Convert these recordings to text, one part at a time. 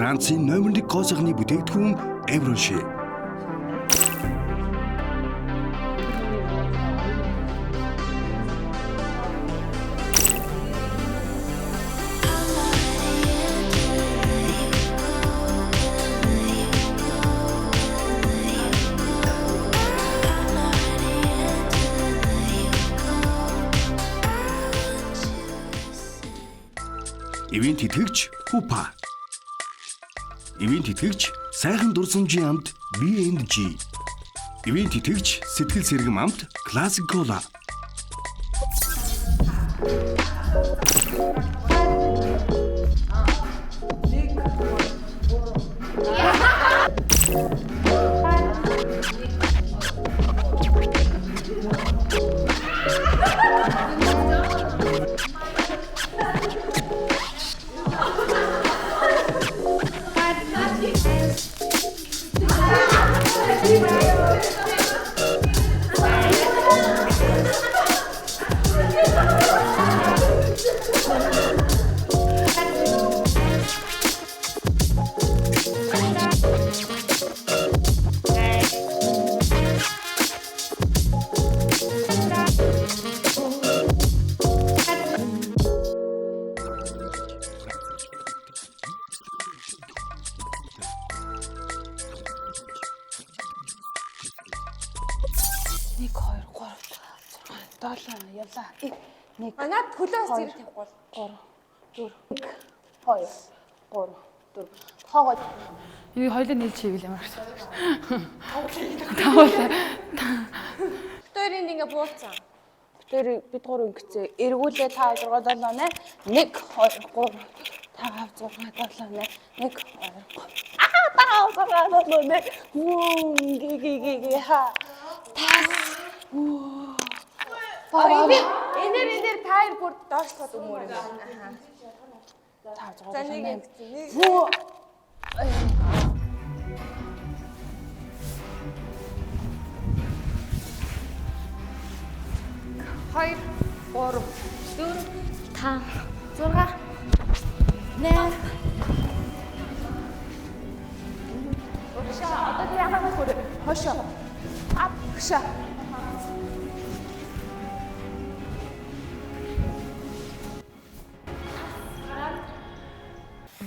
Францын номер 1 гоо сайхны бүтээгдэхүүн Евроши. Ивент итгэгч Пупа. Ивент итгэгч сайхан дурсамжийн амт B&G. Ивент итгэгч сэтгэл сэргэм амт Classic Cola. Нэг, хоёр, гурав, зургаан, долоо явлаа. Нэг, А над хөлөө бас зэрэг тавихгүй бол. гурав, дөрөв, нэг, хоёр, гурав, дөрөв. Тоогоо Энийг хоёулаа нийлж хийвэл ямар их. Тавуулаа. Битэр энд ингээ бууцсан. Тэр бид гурав ингэцээ. Эргүүлээ 5 6 7 8. 1 2 3 5 6 7 8. 1 2 3. Аа 5 6 7 8. Вүү ги ги ги ги ха. Тас. Вүү. А энэ энээр энээр та хоёр бүр доошлоход өмөр юм байна. 5 6 За 7 нэг 8. ингэсэн. Нэг Вүү. Хоёр, гурав, дөрөв, 5 6 8 Урагшаа одоо тэр яхаа хөрөө. Хошоо. Ап хөшөө.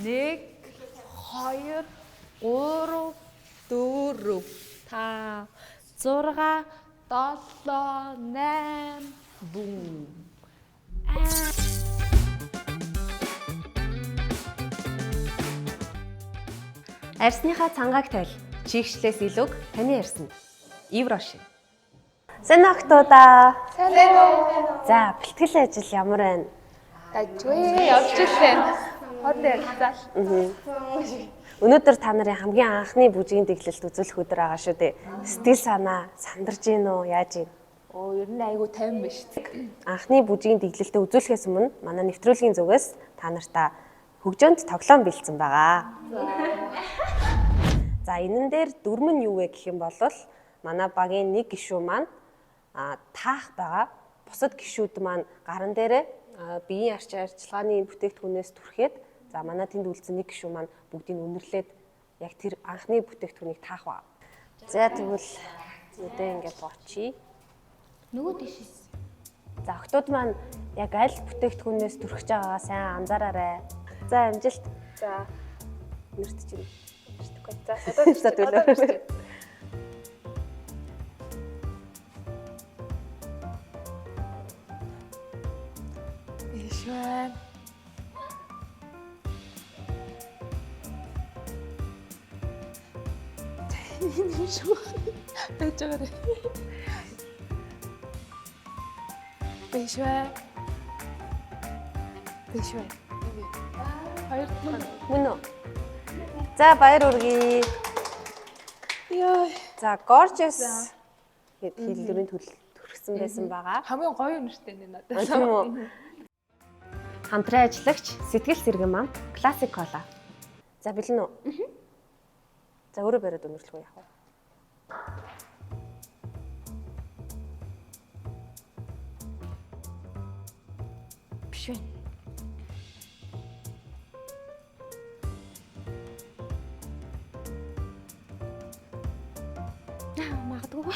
Нэг, хоёр, гурав, дөрөв, тав, зургаа, долоо, найм, бүүн. Арсныхаа цангааг тайл. Чигшлээс илүүг таны арсанд. Еврош. Сайн охтуудаа. Сайн уу. За, бэлтгэл ажил ямар байна? Гажгүй явж илээ. Хоорондоо ярилцаал. Өнөөдөр та нарын хамгийн анхны бүжгийн дэглэлт үзүүлэх өдөр байгаа шүү дээ. Сэтгэл санаа сандарж гин үү? Яаж гин? Оо ер нь айгүй тайван биш. Анхны бүжгийн дэглэлтээ үзүүлэхээс өмнө манай нэвтрүүлгийн зүгээс та нартаа хөгжөөнд тоглоом бэлдсэн байгаа. За энэн дээр дүрм нь юу вэ гэх юм бол манай багийн нэг гишүүн маань таах байгаа. Бусад гишүүд маань гаран дээрээ биеийн арч арчилгааны бүтээгдэхүүнээс түрхээд за манай тэнд үлдсэн нэг гишүүн маань бүгдийг үнэрлээд яг тэр анхны бүтээгдэхүүнийг таах ба. За тэгвэл нүдээ ингээд бочие. Нөгөө тийш. За охтууд маань яг аль бүтээгдэхүүнээс түрхэж байгаагаа сайн анзаараарай. За амжилт. За Нэрт чинь. За одоо За төлөө. Биш байна. Энэ юм шүү. Байж байгаарай. Биш байна. Биш байна. Хоёр дахь. Мөн үү? За баяр хүргэе. Йой. За gorgeous гэд хэллэрийн төрөл төрсөн байсан байгаа. Хамгийн гоё нэртэй нэ надад. Тийм үү? Хамтран ажиллагч сэтгэл сэргэн мам Classic Cola. За бэлэн үү? За өөрөө бариад өндөрлөх үү яах вэ? Биш байна. Магадгүй.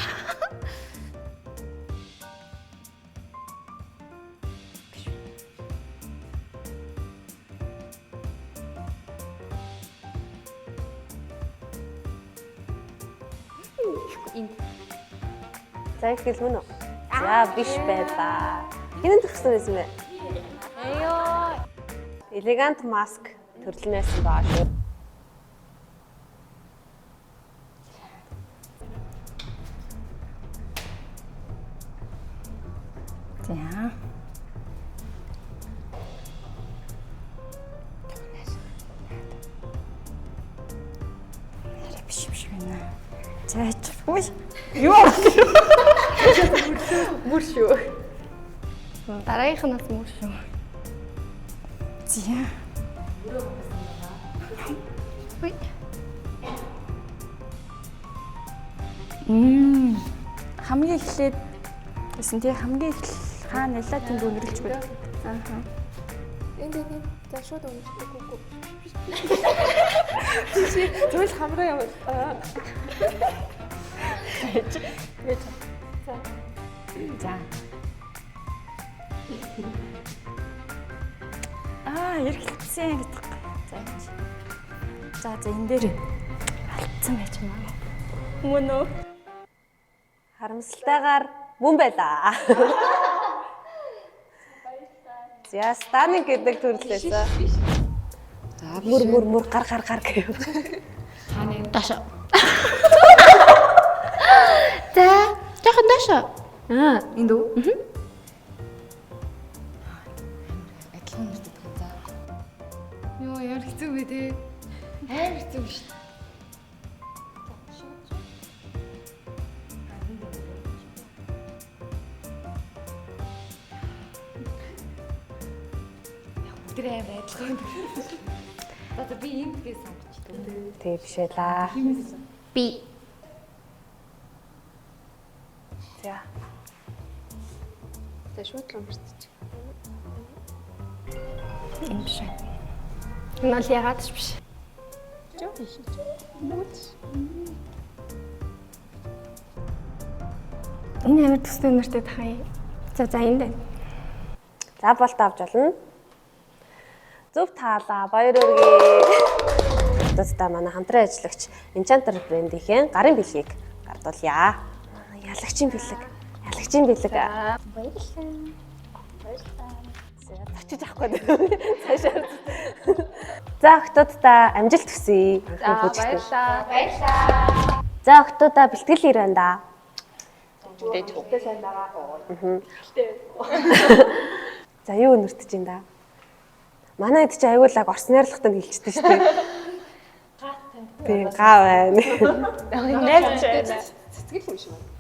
Энд. За их хэлмэн үү? За биш байлаа. Хинэн төрсөн байсан бэ? Аюу. Elegant mask төрлөнөөс байгаа шүү. За. Арай биш юм шиг байна. За ой. Юу? Мөр шүү. Дараагийнх нь бас мөр шүү. За. Үй. Хамгийн эхлээд гэсэн тий хамгийн их хаана нэлээ тэнд өндөрлж байдаг. Ааха. Энд энд. За шууд өнөрлөг үгүй. Зүйл хамраа явал. За. Аа, эргэлцсэн гэдэг. За. За, за энэ дээр алдсан байж магадгүй. Мөн үү? Харамсалтайгаар мөн байлаа. За, станинг гэдэг төрлөөсөө. За, мөр мөр мөр гар гар гар гэв. Доошо. За, жоохон доошо. Аа, энд үү? Адилхан нэртэй байгаа. За. Йоо, ямар хэцүү бэ те. Амар хэцүү шүү. Яг бүгд амар адилхан. За за би энд гэж сонгочихлоо. Тэг биш байлаа. Би. За. За шууд л өмөртөж. Энэ биш. Энэ бол ягаад ч биш. Энэ амар төстэй нэртэй тах юм. За за энд байна. За болт авч болно. Зөв таалаа. Баяр хүргэе. Одоо манай хамтран ажиллагч Enchanter брендийнхээ гарын бэлгийг гардуулъя. Манай ялагчийн бэлэг. Ялагчийн бэлэг. Баярлалаа. За очиж авахгүй. Цаашаа. За охтуудаа амжилт хүсье. За баярлалаа. Баярлалаа. За охтуудаа бэлтгэл ир байна да. Тэгтэй сайн байгаа. За юу өнөртөж юм да? Манай хэд чи аюулаг орс найрлагатай хэлчихдэг шүү дээ. Тийм га байна. Найз байна. Цэцгэл юм шиг байна.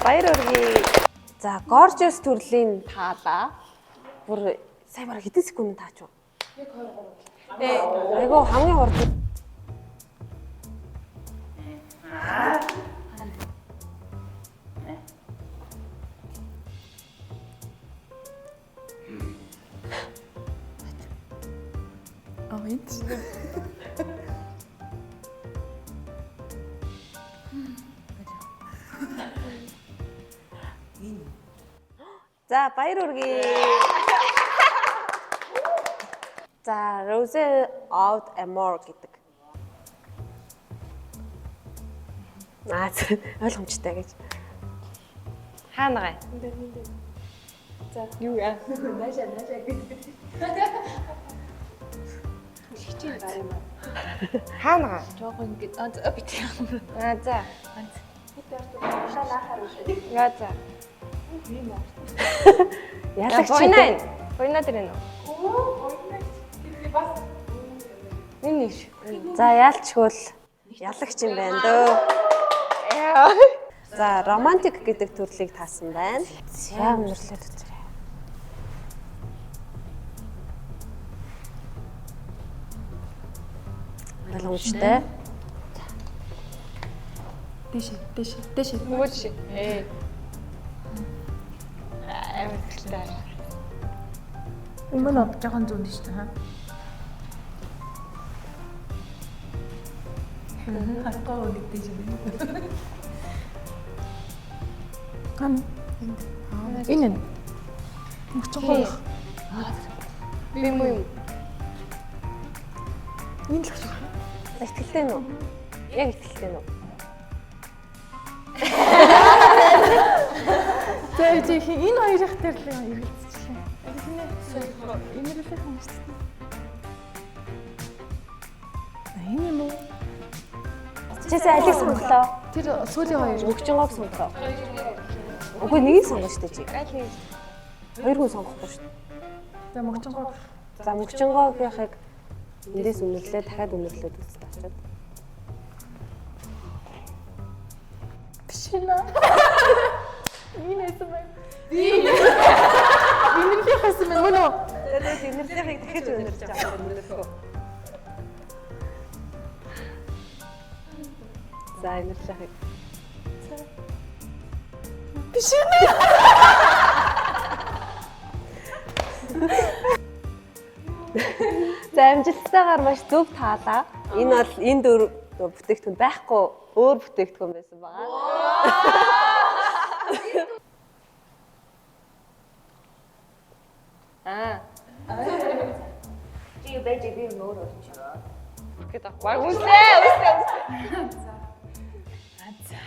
Баяр хүргэе. За gorgeous төрлийн таалаа. Бүр сая бараг хэдэн секунд таач вэ? 1 2 3. Айгу хамгийн хурд. Аа, энд. За баяр хүргэе. За Rose out Amor гэдэг. Аа ойлгомжтой гэж. Хаана гай? За юу яа? Наашаа наашаа гэж. Түлхэж гар юм аа. Хаана гай? Жоохон ингэ аа за би тийм. Аа за. Бид ард уушаа наахаар биш. Яа за. Ялагч Буйна энэ. Буйна дээр энэ. Оо, буйна. Би бас Энэ нэг шүү. За яалчгүй ялагч юм байна дөө. За романтик гэдэг төрлийг таасан байна. За өндөрлөөд үзээрэй. Ойлгомжтой. Дэш дэш дэш. нөгөө жишээ. Ээ. Амар ихтэй. Өмнө нь жоохон зүүн шүү дээ. Ха. Харахгүй нэгдэж байна. Ам. Энэ нь. Мөчөнгөө. Би муу юм. Энэ л шиг. Итгэлтэй нүү? Яг итгэлтэй нүү? За чи энэ хоёрын дээр л эргэлзчихлээ. Хинэ? Инэрлэх юм шүү дээ. Энэ юм уу? Чээсээ алийг сонголоо? Тэр сүүлийн хоёр. Мөгчөнгөөг сонголоо. Үгүй нэгийг сонгоно шүү дээ чи. Хоёр хүн сонгохгүй шүү дээ. За мөгчөнгөө. За мөгчөнгөөгийнхыг эндээс үнэрлээ дахиад үнэрлээд үзтээ очоод. Биш нэ. Энэ хэсэн байна. Инэрлэх хэсэн байна мөн үү? Тэгээд инэрлэхийг дахиж үнэрлж авах үнэрлэхөө. За инэрлэхийг. Биш нэ. За амжилттайгаар маш зөв таалаа. Энэ бол энэ дөрв бүтээгдэхүүн байхгүй өөр бүтээгдэхүүн байсан байгаа. Аа. Чи байж би юм өөр болчих. Гэт ах. Баг үнсээ, үнсээ, үнсээ. За.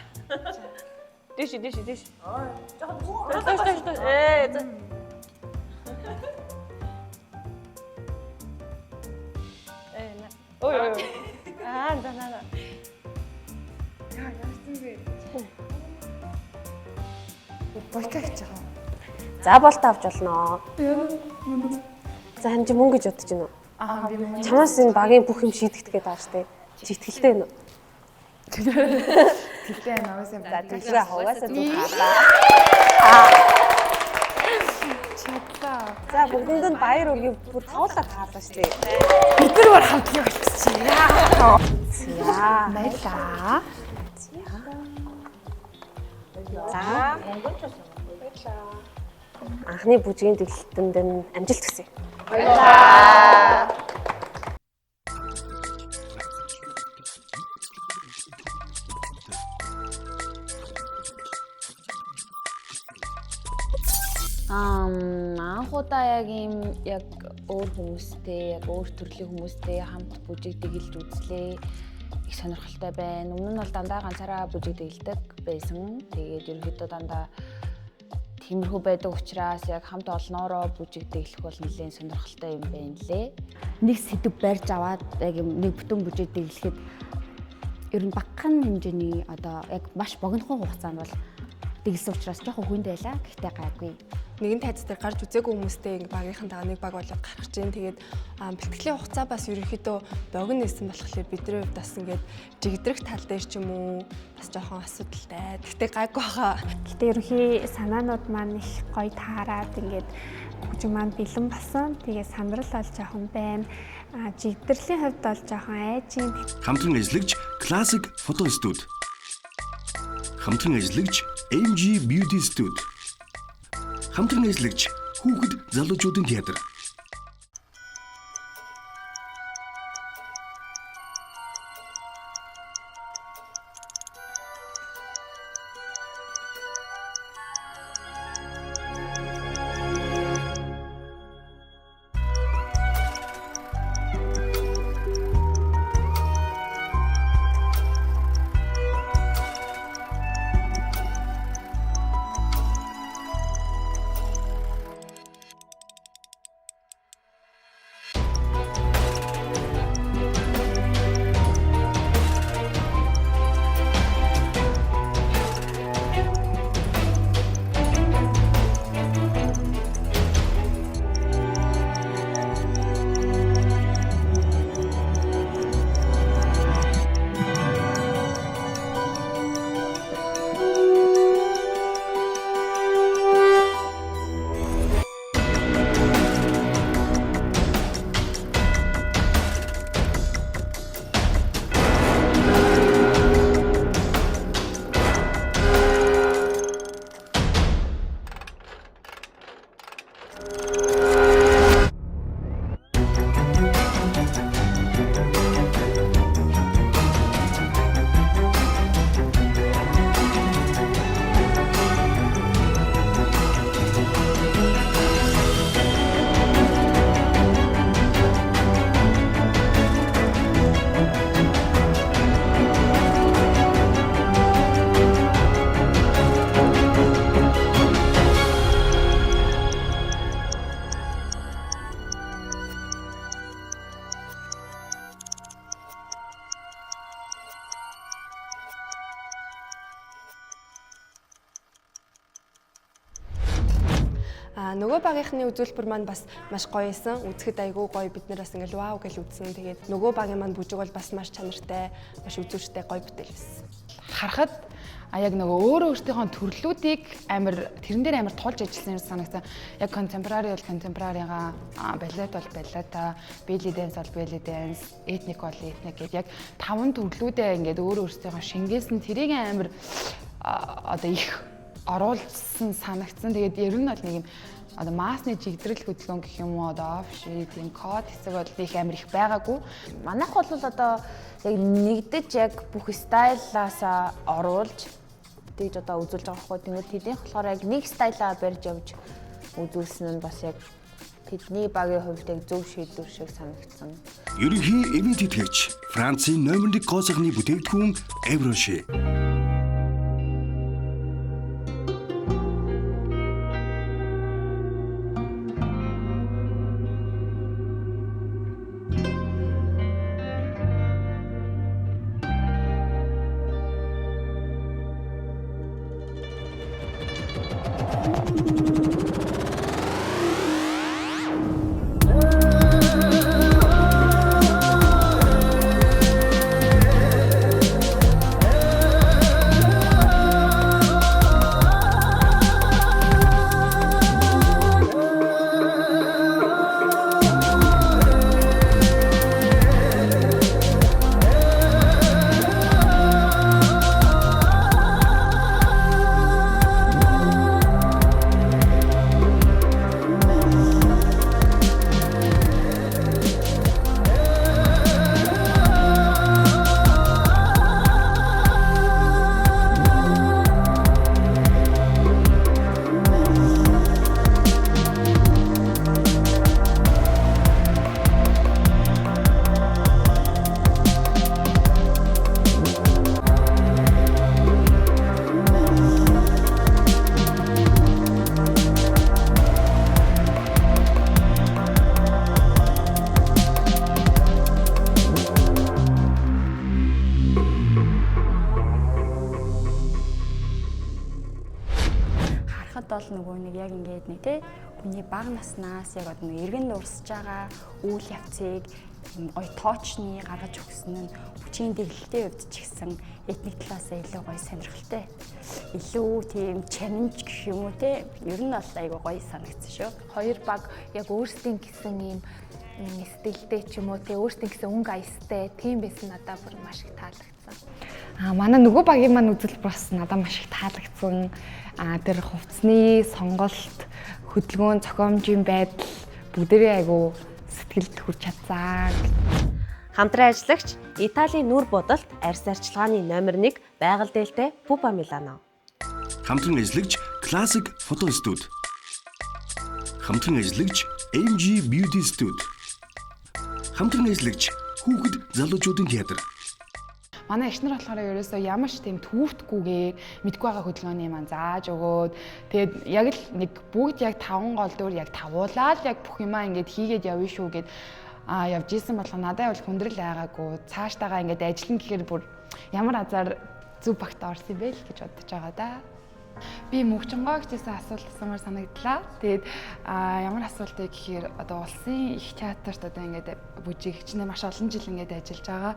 Дэш, дэш, дэш. Аа. Жохон доош, доош, доош. Ээ, за. Ээ, на. Ой, ой, ой. Аа, за, на, на. Яа, ямар юм бэ? Болка гэж байгаа. За болт авч болно. За харин чи мөнгө гэж бодож байна уу? Аа, би мөнгө. Чамаас энэ багийн бүх юм шийдэгдэх гээд байгаа шүү дээ. Чи итгэлтэй байна уу? Итгэлтэй байна угаасаа. За түлхрээ угаасаа зүг хаалаа. Чадлаа. За бүгдэнд нь баяр үргээ бүр тавуулаа таалаа шүү дээ. Бид нар бүр хамтлаг болчихсон. За. Баярлаа. За. Анхны бүжгийн дэглэлтэнд нь амжилт хүсье. Баярлалаа. Анх удаа яг ийм яг өөр хүмүүстэй, яг өөр төрлийн хүмүүстэй хамт бүжиг дэглэж үзлээ. Их сонирхолтой байна. Өмнө нь бол дандаа ганцаараа бүжиг дэглэдэг байсан. Тэгээд ерөнхийдөө дандаа тиймэрхүү байдаг учраас яг хамт олноороо бүжиг дэглэх бол нэлээд сонирхолтой юм байна лээ. Нэг сэдв барьж аваад яг юм нэг бүтэн бүжиг дэглэхэд ер нь багахан хэмжээний одоо яг маш богинохон хугацаанд бол дэглэсэн учраас жоохон хүнд байлаа. Гэхдээ гайгүй. Нэгэн тайз дээр гарч үзээгүй хүмүүстэй ингээ багийнхан дагаа нэг баг болоод гарах чинь тэгээд бэлтгэлийн хугацаа бас ерөнхийдөө богино нэсэн болохоор бидний хувьд бас ингээд жигдрэх тал дээр ч юм уу бас жоохон асуудалтай. Гэхдээ гайгүй хаа. Гэтэ ерөнхий санаанууд маань их гоё таарад ингээд бүжиг маань бэлэн болсон. Тэгээ сандрал бол жоохон байна. Жигдэрлийн хувьд бол жоохон айж юм. Хамтран ажиллагч Classic Photo Studio. Хамтран ажиллагч MG Beauty Studio. Хамтран ажиллагч хүүхэд залуучуудын театр. Нөгөө багийнхны үзүүлбэр маань бас маш гоё исэн. Үзэхэд айгүй гоё, бид нар бас ингээл вау гэж үзсэн. Тэгээд нөгөө багийн маань бүжиг бол бас маш чанартай, маш үзүүртэй гоё бүтээл байсан. Харахад яг нөгөө өөрөө өөртөөхөө төрлүүдийг амар тэрэн дээр амар тулж ажилласан юм санагдсан. Яг contemporary бол contemporary-га, балет бол балета, belly dance бол belly dance, ethnic бол ethnic гэдэг яг таван төрлүүдээ ингээд өөрөө өөртөөхөө шингээсэн тэрийг амар одоо их оруулсан санагдсан. Тэгээд ер нь бол нэг юм одоо маасны жигдрэл хөдөлгөөн гэх юм уу, одоо офши тийм код хэсэг бол их амар их байгаагүй. Манайх бол одоо яг нэгдэж яг бүх стайлаасаа оруулж тэгж одоо үзүүлж байгаа байхгүй. Тэгмээд тэднийх болохоор яг нэг стайлаа барьж явж үзүүлсэн нь бас яг тэдний багийн хувьд яг зөв шийдвэр шиг санагдсан. Ерөнхий ивент тэтгэгч Францын номер 1 гоо сайхны бүтээгдэхүүн Евроши. Харахад бол нөгөө нэг яг ингээд нэг те хүний бага наснаас яг одоо нэг эргэн дурсаж байгаа үйл явцыг гоё тоочны гаргаж өгсөн нь хүчин дэглэлтийн хувьд ч гэсэн этник талаас илүү гоё сонирхолтой. Илүү тийм чаминж гэх юм уу те ер нь бол айгүй гоё санагдсан шүү. Хоёр баг яг өөрсдийн гэсэн ийм стилтэй ч юм уу те өөрсдийн гэсэн өнгө аястай тийм байсан, надад бүр маш их таалагдсан. Манай нөгөө багийн маань үзэл бас надад маш их таалагдсан. Тэр хувцсны сонголт, хөдөлгөөн, зохиомжийн байдал бүгдээрээ айгүй сэтгэлд хүрч чадсан. Хамтран ажиллагч Италийн нүр будалт арьс арчилгааны номер 1 байгаль дээлтэй Пупа Милано. Хамтран ажиллагч Classic Photo Studio. Хамтран ажиллагч MG Beauty Studio. Хамтран ажиллагч Хүүхэд залуучуудын театр. Манай эгч нар болохоор ерөөсөө ямар ч тийм түүвтгүйгээр мэдгүй байгаа хөдөлгөөний маань зааж өгөөд, тэгээд яг л нэг бүгд яг таван гол дөр яг тавуулаад яг бүх юмаа ингээд хийгээд явна шүү гэд явж исэн болохоор надад бол хүндрэл айгаагүй. Цааштайгаа ингээд ажиллана гэхээр бүр ямар азар зөв багт орсон юм бэ л гэж бодож байгаа да. Би Мөвчөнгөө гэжсэн асуулт асуумаар санагдлаа. Тэгээд ямар асуулт вэ гэхээр одоо улсын их театрт одоо ингээд бүжигч нэ маш олон жил ингээд ажиллаж байгаа.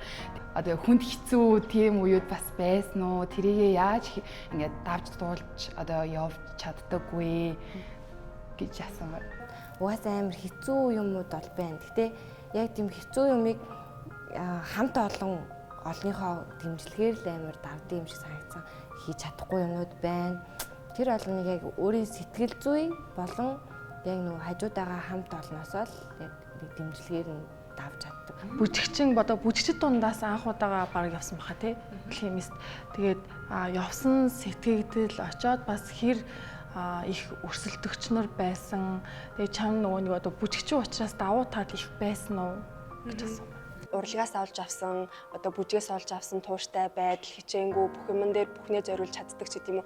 Одоо хүнд хэцүү тийм үеуд бас байсан уу? Тэрийгээ яаж ингээд давж дуулж одоо явж чаддаггүй гэж асуумаар. Угаасаа амар хэцүү юмуд бол байна. Гэтэ яг тийм хэцүү юмыг хамт олон олныхоо дэмжлэгээр л амар давдсан юм шиг санагдсан. Хийж чадахгүй юмнууд байна. Тэр болгоныг яг өөрийн сэтгэл зүй болон яг нөгөө хажуудаага хамт олноосоо л яг нэг дэмжлэгээр нь давж чаддаг. Бүжигчин бодоо бүжигчд дундаас анх удаага бараг явсан баха тий. Дэлхийн мэст. Тэгээд явсан сэтгэгдэл очоод бас хэр их өрсөлдөгч нар байсан. Тэгээд чам нөгөө нэг одоо бүжигчин учраас давуу тал их байсан уу гэж асуув. Урлагаас олж авсан, одоо бүжгээс олж авсан тууштай байдал, хичээнгүй бүх юмн дээр бүхнээ зориулж чаддаг ч гэдэм үү,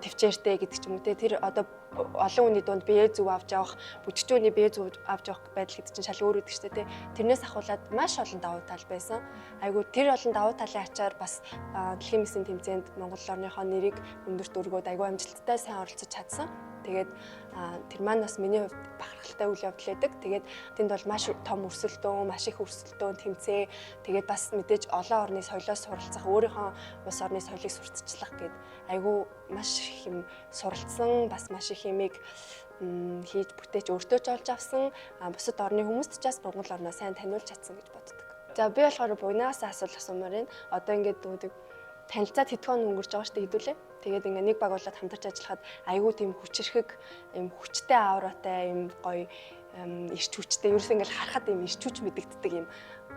төвчээртэй гэдэг ч юм уу те. Тэр одоо олон хүний дунд бие зүв авч явах, бүжигчүүний бие зүв авч явах байдал гэдэг чинь шал өөр гэдэг ч те. Тэрнээс ахуулаад маш олон давуу тал байсан. Айгу тэр олон давуу талын ачаар бас дэлхийн мэсийн тэмцээнд Монгол орныхоо нэрийг өндөрт өргөөд айгу амжилттай сайн оролцож чадсан. Тэгээд тэр маань бас миний хувьд бахархалтай үйл явдал байдаг. Тэгээд тэнд бол маш том өрсөлдөөн, маш их өрсөлдөөн, тэмцээ. Тэгээд бас мэдээж олон орны соёлоос суралцах, өөрийнхөө улс орны соёлыг сурталчлах гээд айгүй маш их юм суралцсан, бас маш их юмыг хийж бүтээч өөртөө ч олж авсан, бусад орны хүмүүст ч бас Монгол орноо сайн таниулж чадсан гэж боддог. За би болохоор буйнаас асуулах асуумаар байна. Одоо ингээд нөгөө танилцаад хэдхэн хоног өнгөрч байгаа шүү дээ хэдүүлээ. Тэгээд ингээ нэг баг болоод хамтарч ажиллахад айгүй тийм хүчирхэг, юм хүчтэй ауратай, юм гоё эрч хүчтэй. Ерөөсөө ингээл харахад юм эрч хүч мэдэгддэг юм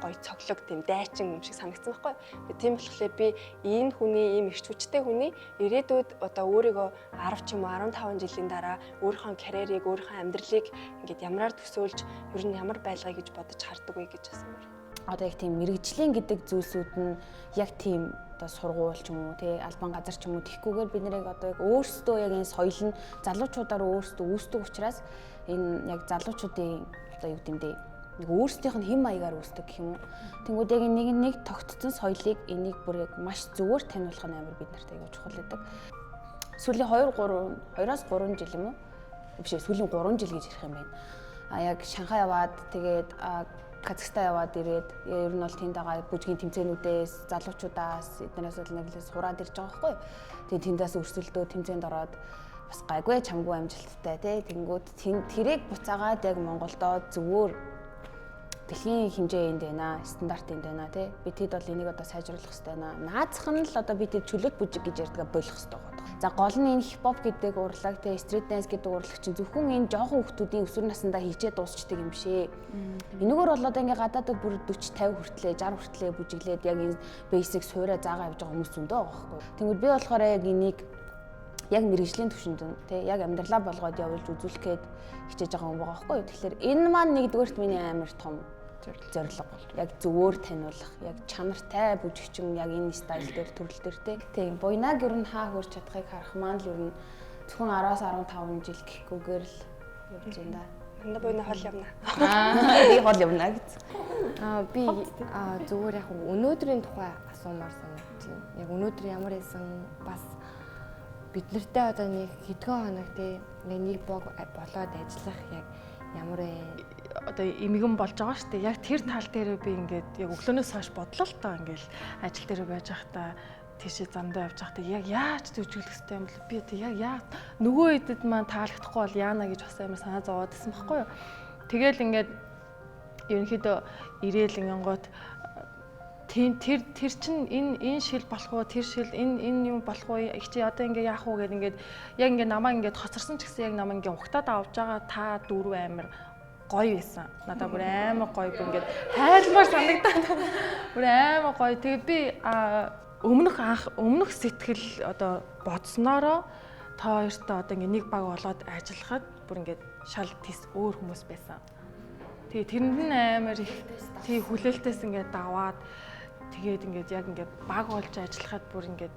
гоё цоглог тийм дайчин юм шиг санагдсан байхгүй. Тийм болохоор би энэ хүний ийм эрч хүчтэй хүний ирээдүйд одоо өөрийгөө 10 ч юм уу 15 жилийн дараа өөрийнхөө карьерийг, өөрийнхөө амьдралыг ингээд ямараар төсөөлж, ер нь ямар байлгая гэж бодож хардаг вэ гэж асуумаар. Одоо яг тийм мэрэгжлийн гэдэг зүйлсүүд нь яг тийм одоо сургууль ч юм уу тий албан газар ч юм уу тэгхгүйгээр бид нэр яг одоо яг өөрсдөө яг энэ соёл нь залуучуудаар өөрсдөө үүсдэг учраас энэ яг залуучуудын одоо юу гэм дээ нэг өөрсдийнх нь хэм маягаар үүсдэг гэх юм уу. Тэнгүүд яг нэг нэг тогтцсон соёлыг энийг бүр яг маш зүгээр таниулах нь амар бид нарт аягүй чухал байдаг. Сүүлийн 2 3 2-оос 3 жил юм уу? Биш ээ, сүүлийн 3 жил гэж ярих юм байна. А яг Шанхай яваад тэгээд Казахстан яваад ирээд ер нь бол тэнд байгаа бүжгийн тэмцээнүүдээс, залуучуудаас эднээс бол нэг л сураад ирж байгаа байхгүй юу. Тэгээд тэндээс өрсөлдөө тэмцээнд ороод бас гайгүй чамгүй амжилттай тий. Тэнгүүд тэрийг буцаагаад яг Монголдоо зүгээр дэлхийн хэмжээ энд байна, стандарт энд байна тий. Би тэд бол энийг одоо сайжруулах хэрэгтэй байна. Наазах нь л одоо би тэд чөлөөт бүжиг гэж ярьдгаа болох хэрэгтэй байгаа. За гол нь энэ хипхоп гэдэг урлаг тий, стрит данс гэдэг урлаг чинь зөвхөн энэ жоохон хүүхдүүдийн өсвөр насндаа хийчээ дуусчдаг юм бишээ. Энэгээр бол одоо ингээ гадаадд бүр 40 50 хүртлээ, 60 хүртлээ бүжиглээд яг энэ basic сууриа заагаа явж байгаа хүмүүс зөндөө байгаа байхгүй. Тэнгүүд би болохоор яг энийг яг мэрэгжлийн түвшинд тий яг амьдралаа болгоод явуулж үзүүлэх гээд хичээж байгаа юм байгаа байхгүй юу. Тэгэхээр энэ маань нэгдүгээрт миний амар том зорилго бол яг зөвөр таниулах, яг чанартай бүжигчин яг энэ style дээр төрөл дээр тий. Тийм буйнаг ер нь хаа хөрч чадахыг харах маань л ер нь зөвхөн 10-аас 15 жил гэхгүйгээр л явж байна да. Манда буйна хол явна. Би хол явна гэж. Би зүгээр яг өнөөдрийн тухай асуумаар санагдаж байна. Яг өнөөдөр ямар байсан бас бид нартай одоо нэг хэдхэн хоног тий нэг баг болоод ажиллах яг ямар вэ? Одоо эмгэн болж байгаа шүү дээ. Яг тэр тал дээр би ингээд яг өглөөнөөс хойш бодлоо л тоо ингээд ажил дээр байж байхдаа тийшээ замдаа явж байхдаа яг яаж зөвжиглэх хэрэгтэй юм бэл би одоо яг яа нөгөө хэдэд маань таалагдахгүй бол яана гэж бас амар санаа зовоод байсан байхгүй юу. Тэгэл ингээд ерөнхийдөө ирээл ингэнгуут тийм тэр чин энэ шил болох уу, тэр шил энэ юм болох уу, их чи одоо ингээ яах уу гэд ингээд яг ингээ намаа ингээд хоцорсон ч гэсэн яг намаа ингээ ухтаад авч байгаа та дөрөв амар гоё байсан. Надаа бүр амар гоё бүр ингээд хайлмаар санагдаад бүр амар гоё. Тэгээ би өмнөх сэтгэл одоо бодсноороо та хоёртой одоо ингээ нэг баг болоод ажиллахад бүр ингээд шал тис өөр хүмүүс байсан. Тэгээ тэрэнд нь амар их тий хүлээлтээс ингээд даваад тэгээд ингээд яг ингээд баг болж ажиллахад бүр ингээд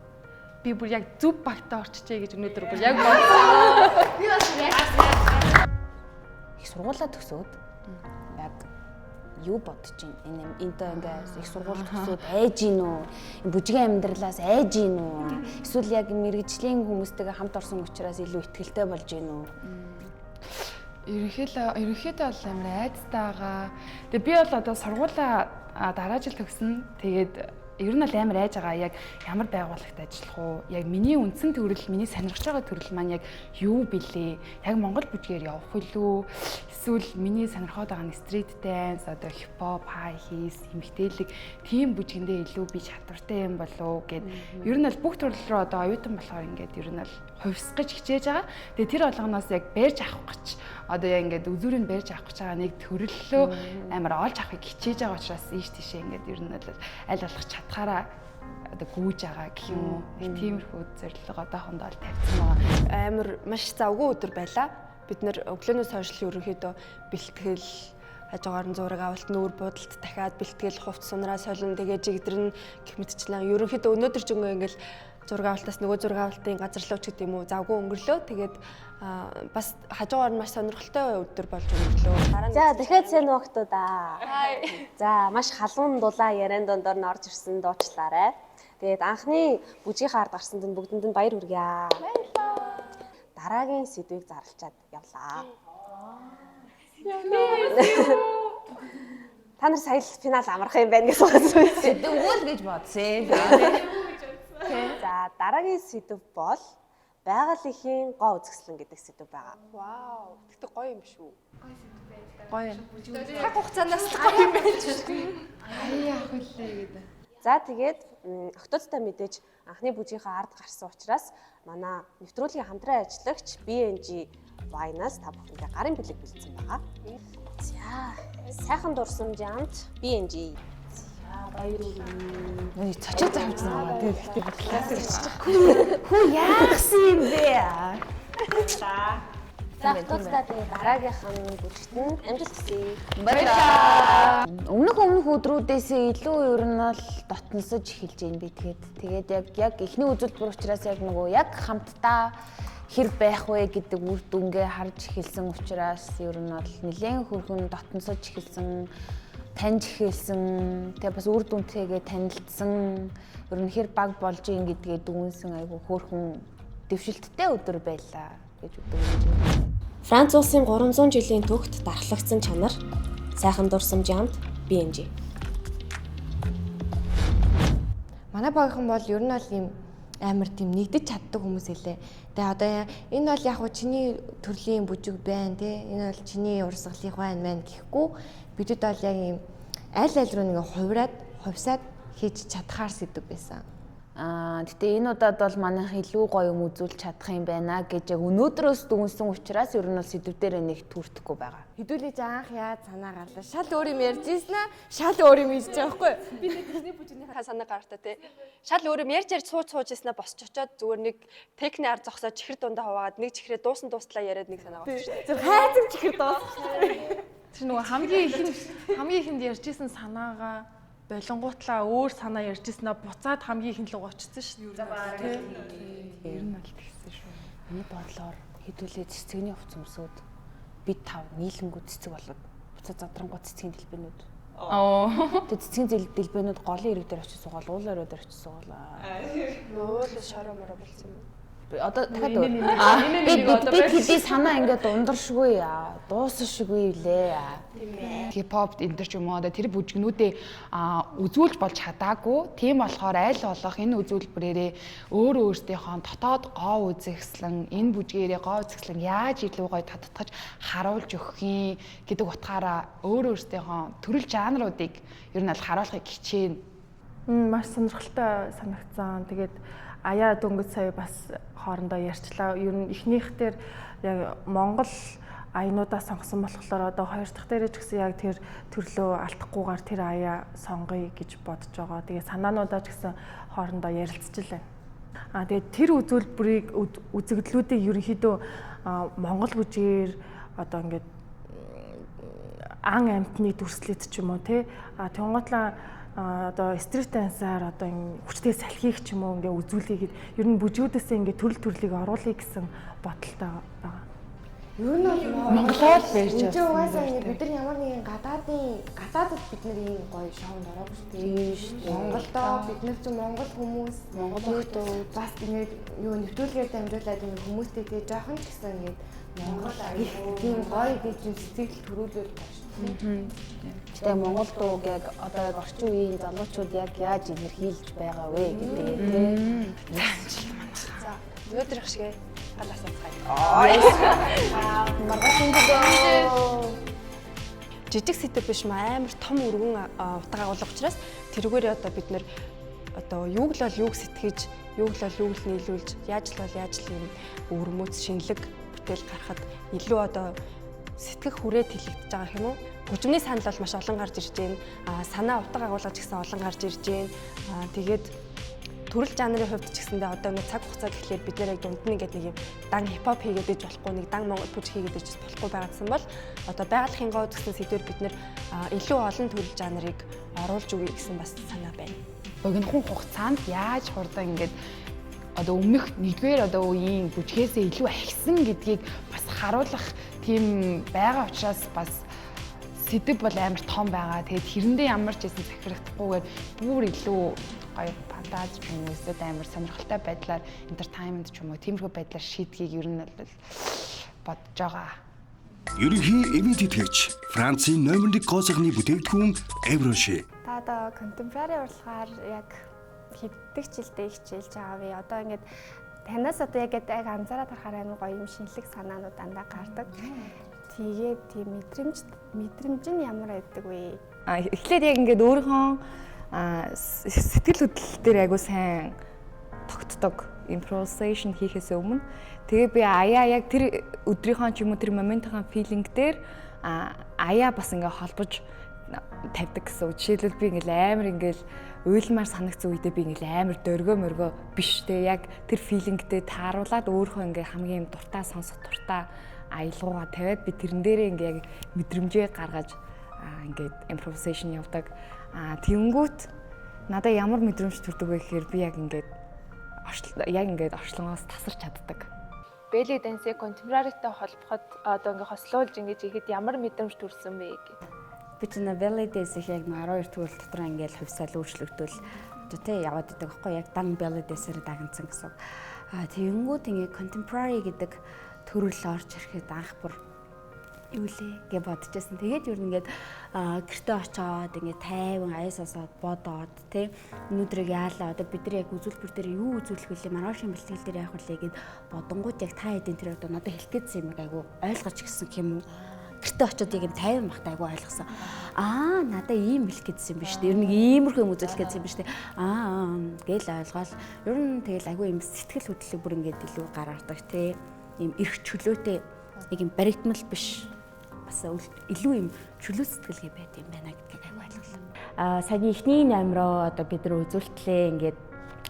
би бүр яг зөв багтаа орчжээ гэж өнөөдөр бүр яг бодсон. Би бас яг их сургуулаа төгсөөд яг юу бодож байна? Энэ энтэй ингээ их сургууль төгсөөд айж гин үү? Бүжгийн амьдралаас айж гин үү? Эсвэл яг мэрэгжлийн хүмүүстэйгээ хамт орсон учраас илүү ихтгэлтэй болж гин үү? Ерөнхийдөө бол амар айцтай байгаа. Тэгээ би бол одоо сургуулаа дараа жил төгснө. Тэгээд ер нь бол амар айж байгаа. Яг ямар байгууллагт ажиллах уу? Яг миний үндсэн төрөл, миний сонирхож байгаа төрөл маань яг юу билээ? Яг Монгол бүжгээр явах үлээ? Эсвэл миний сонирхоод байгаа нь street dance, одоо хипхоп, high heels, эмгтээлэг тийм бүжгэндээ илүү би чадвартай юм болов гэд. Ер нь бол бүх төрөл рүү одоо оюутан болохоор ингээд ер нь бол хувьсгаж хичээж байгаа. Тэгээ тэр болгоноос яг барьж авах гэж одоо яг ингээд үзүүрийг барьж авах гэж байгаа нэг төрлөө амар олж авахыг хичээж байгаа учраас ийш тийшээ ингээд ер нь бол аль болох чадхаараа одоо гүйж байгаа гэх юм уу. Нэг тиймэрхүү зорилго одоохондоо л тавьсан байгаа. Амар маш завгүй өдөр байлаа. Бид нэр өглөөнөөс хойш л ерөнхийдөө бэлтгэл хажуугаар нь зураг авалт, нүүр будалт дахиад бэлтгэл, хувц сунраа солино, тэгээ жигдэрнэ гэх мэтчлэн ерөнхийдөө өнөөдөр ч ингээл зураг авалтаас нөгөө зураг авалтын газар руу ч гэдэг юм уу завгүй өнгөрлөө. Тэгээд бас хажуугаар нь маш сонирхолтой өдөр болж өнгөрлөө. За дахиад сайн багтуудаа. За маш халуун дулаан яриан дундор нь орж ирсэн дуучлаарай. Тэгээд анхны бүжгийнхаа ард гарсанд нь бүгдэнд нь баяр хүргье. Баярлалаа. дараагийн сэдвийг зарлчаад явлаа. Та нар сая л финал амарх юм байна гэсэн үг. Сэдвгүй л гэж бодсон. За дараагийн сэдв бол байгаль эхийн гоо үзэсгэлэн гэдэг сэдв байгаа. Вау. Тэгтээ гоё юм шүү. Гоё юм. Цаг хугацаанаас л гоё юм байна шүү. Ай яах вүлээ гэдэг. За тэгээд октодтой мэдээж анхны бүжгийнхаа ард гарсан учраас манай нэвтрүүлгийн хамтран ажиллагч BNG Wine-аас та бүхэндээ гарын бэлэг бэлдсэн байгаа. За сайхан дурсамжийн амт BNG. Баярлалаа. Нөө цочоо завжсан байгаа. Тэгээд ихтэй класс ирчих. Хүү яахсан юм бэ? За октодтой тэгээд дараагийнх нь бүжигт нь амжилт хүсье. Баярлалаа. Өмнөх өдрүүдээс илүү ер нь бол дотносож эхэлж байна би тэгээд. Тэгээд яг эхний үзүүлбэр учраас яг нөгөө яг хамтдаа хэр байх вэ гэдэг үр дүнгээ харж эхэлсэн учраас ер нь бол нэлээд хөрхөн дотносож эхэлсэн, таньж эхэлсэн, тэгээ бас үр дүнтэйгээ танилцсан, ер нь хэр баг болж ийн гэдгээ дүнсэн айгу хөөрхөн дэвшилттэй өдөр байлаа гэж дүгнэж байна. Франц улсын 300 жилийн төгт дархлагдсан чанар, сайхан дурсамжийн амт BNG. Манай багийнхан бол ер нь бол ийм амар тийм нэгдэж чаддаг хүмүүс хэлээ. Тэгээ одоо энэ бол яг хуу чиний төрлийн бүжиг байна те. Энэ бол чиний урсгалын байна мэн гэхгүй бидэд бол яг ийм аль аль руу нэг хувраад хувьсаад хийж чадхаар сэдв байсан. Гэтэ энэ удаад бол манайх илүү гоё юм үзүүлж чадах юм байна гэж яг өнөөдрөөс дүнсэн учраас ер нь бол сэдвүүдээр нэг түртэхгүй байгаа. Хэдүүлээ ч анх яаж санаа гарлаа. Шал өөр юм ярьж ийсэн аа. Шал өөр юм хийж байгаа байхгүй юу? Би нэг эхний бүжгийнхаа санаа гартаа те. Шал өөр юм ярьж ярьж сууж сууж ийснаа босч очиод зүгээр нэг техний ар зогсоод чихэр дундаа хуваагаад нэг чихрээ дуусан дуустлаа яриад нэг санаа гарч шүү. Зүр хайцаг чихэр дуусчихсан. Тэр нөгөө хамгийн ихэнд ярьж исэн санаагаа болонгуутлаа өөр санаа ярьж ирсэн аа буцаад хамгийн ихэнд луг очсон шүү дээ. Ер нь бол тэгсэн шүү. Миний бодлоор хэдүүлээ цэцэгний хувц өмсөөд бид тав нийлэнгүү цэцэг болоод буцаад задрангуй цэцгийн дэлбэнүүд. Тэгээ цэцгийн дэлбэнүүд голын ирэг дээр очиж суугаал, уулын орой дээр очиж суугаалаа. Нөөл шороо мороо болсон юм. Одоо дахиад өөр. Би хэдий санаа ингээд ундаршгүй яа, дуусшгүй лээ. Хип-хоп энэ төр ч юм уу одоо тэр бүжгнүүдээ үзүүлж болж чадаагүй. Тийм болохоор аль болох энэ үзүүлбэрээрээ өөрөө өөрсдийнхөө дотоод гоо үзэсгэлэн, энэ бүжгээрээ гоо үзэсгэлэн яаж илүү гоё татдахж харуулж өгөх юм гэдэг утгаараа өөрөө өөрсдийнхөө төрөл жанруудыг ер нь аль харуулахыг хичээнэ. Маш сонирхолтой санагдсан. Тэгээд аяа дөнгөж сая бас хоорондоо ярьчлаа. Ер нь эхнийх дээр яг Монгол аянуудаа сонгосон болохоор одоо хоёр дахь дээрээ ч гэсэн яг тэр төрлөө алдахгүйгээр тэр аяа сонгоё гэж бодож байгаа. Тэгээ санаануудаа ч гэсэн хоорондоо ярилцчихлаа. Тэгээд тэр үзүүлбэрийг үзэгдлүүдийг ерөнхийдөө Монгол бүжгээр одоо ингээд ан амтны дүрслэлт ч юм уу те. Тэнгуутлаа одоо стрит дансаар одоо энэ хүчтэй салхийг ч юм уу ингээ үзүүлэхэд ер нь бүжгүүдээсээ ингээ төрөл төрлийг оруулъя гэсэн бодолтой байгаа. Ер нь бол Монголоор барьж явсан. Энд угаасаа ингээ бид нар ямар нэгэн гадаадд бид нар ийм гоё шоунд ороогүй шүү дээ. Монголдоо бид нар ч Монгол хүмүүс, Монгол охтууд бас ингээ юу нэвтрүүлгээр дамжуулаад ингээ хүмүүстэй тэгээ жоохон ч гэсэн ингээ Монгол тийм гоё гэж юм сэтгэл төрүүлвэл гоё шүү дээ. Гэтэ Монгол дууг яг одоо яг орчин үеийн залуучууд яг яаж илэрхийлж байгаа вэ гэдэг тийм. За амжилт манайхаа. За өнөөдрийнх шигээ галаас цацгаая. Маргааш өнгөрөө. Жижиг сэдв биш ма амар том өргөн утга агуулга учраас тэрүүгээр одоо бид нэр одоо юуг л бол юуг сэтгэж, юуг л бол юуг л нийлүүлж, яаж л бол яаж л юм өвөрмөц шинэлэг бүтээл гаргахад илүү одоо сэтгэх хүрээ тэлэгдэж байгаа юм уу? Хөгжмийн санал бол маш олон гарч ирж байна. Санаа утга агуулгаж гэсэн олон гарч ирж байна. Тэгээд төрөл жанрын хувьд ч гэсэндээ одоо ингээд цаг хугацаа гэхлээр бид нэр яг дунд нь ингээд нэг юм дан хипхоп хийгээд иж болохгүй, нэг дан монгол бүжиг хийгээд иж болохгүй байгаадсан бол одоо байгалийн гоо гэсэн сэдвээр бид нэр илүү олон төрөл жанрыг оруулж өгье гэсэн бас санаа байна. Богинохон хугацаанд яаж хурдан ингээд одоо өмнөх нэгдүгээр одоо үеийн бүжгээсээ илүү ахисан гэдгийг бас харуулах тийм байгаа учраас бас сэдв бол амар том байгаа. Тэгээд тэрэндээ ямар ч байсан захирагдахгүйгээр бүр илүү гоё панд зураглаад ч юм уу эсвэл амар сонирхолтой байдлаар entertainment ч юм уу тиймэрхүү байдлаар шийдгийг ер нь бол бодож байгаа. Ерөнхий event тэтгэгч Францын номер 1 гоо сайхны бүтээгдэхүүн Evroche. Та одоо contemporary урлагаар яг хэддэг жилдээ хичээлж байгаа вэ? Одоо ингээд танаас одоо яг яг анзаараад харахаар амар гоё юм шинэлэг санаанууд дандаа гардаг. Тэгээд тийм мэдрэмж нь ямар байдаг вэ? Эхлээд яг ингээд өөрийнхөө сэтгэл хөдлөл дээр айгуу сайн тогтдог improvisation хийхээс өмнө тэгээ би аяа яг тэр өдрийнхөө ч юм уу тэр моментынхаа feeling дээр аяа бас ингээ холбож тавьдаг гэсэн үг. Жишээлбэл би ингээл амар ингээл уйлмаар санагцсан үедээ би ингээл амар дөргөө мөргөө биш те яг тэр feeling тэй тааруулаад өөрийнхөө ингээ хамгийн дуртай сонсох дуртай аялгуугаа тавиад би тэрэн дээрээ ингээ яг мэдрэмжээ гаргаж ингээд improvisation явдаг. Тэгэнгүүт надад ямар мэдрэмж төрдөг вэ гэхээр би яг ингээд яг ингээд орчлонгоос тасарч чаддаг. Belly dance-ийг contemporary-тай холбоход одоо ингээ хослуулж ингэж ихэд ямар мэдрэмж төрсөн бэ гэдэг. Би ч нэ belly dance-ийг яг 12 төрөл дотор ингээл хувьсаал өөрчлөгдөөл одоо тий яваад идэг байхгүй яг дан belly dance-ээр дагнцсан гэсэн. Тэгэнгүүт ингээ contemporary гэдэг төрөл орж ирэхэд анх бүр юу лээ гэж бодож байсан. Тэгээд юу ингээд гэртээ очиод ингээд тайван аясасаад бодоод тий өнөөдрийг яалаа одоо бид нар яг үзүүлбэр дээр юу үзүүлэх вүлээ маргаашийн бэлтгэл дээр яах вүлээ гэд бодонгууд яг та хэдийн тэр одоо надад хэлэх гээдсэн юм айгу ойлгож гисэн юм уу? Гэртээ очиод яг юм тайван бахта айгу ойлгосон. Аа надаа ийм хэлэх гээдсэн юм биш үү? Ер нь иймэрхүү юм үзүүлэх гээдсэн юм биш үү? Аа гээл ойлгоол. Ер нь тэгэл айгу юм сэтгэл хөдлөлийг бүр ингээд илүү гаргадаг тий. Ийм эрх чөлөөтэй нэг юм баригдмал биш бас илүү юм чөлөө сэтгэлгээ байд юм байна гэдгийг айгүй ойлголоо. Саяны эхний номероо одоо бид нар үзүүлтлээ ингээд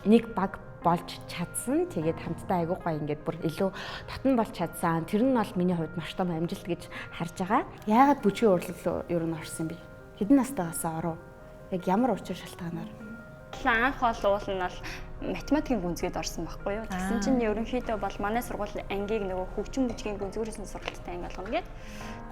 нэг баг болж чадсан. Тэгээд хамтдаа айгүй гоё ингээд бүр илүү татан болж чадсан. Тэр нь бол миний хувьд маш том амжилт гэж харж байгаа. Яагаад бүжгийн урлаг руу ер нь орсон бэ? Хэдэн настайгаас оров? Яг ямар учир шалтгаанаар? Анх бол уул нь бол математикийн гүнзгийд орсон байхгүй юу. Тэгсэн чинь ерөнхийдөө бол манай сургууль ангийг нөгөө хөгжин бүжгийн гүнзгийрсэн сургалттай анги болгоно гэд.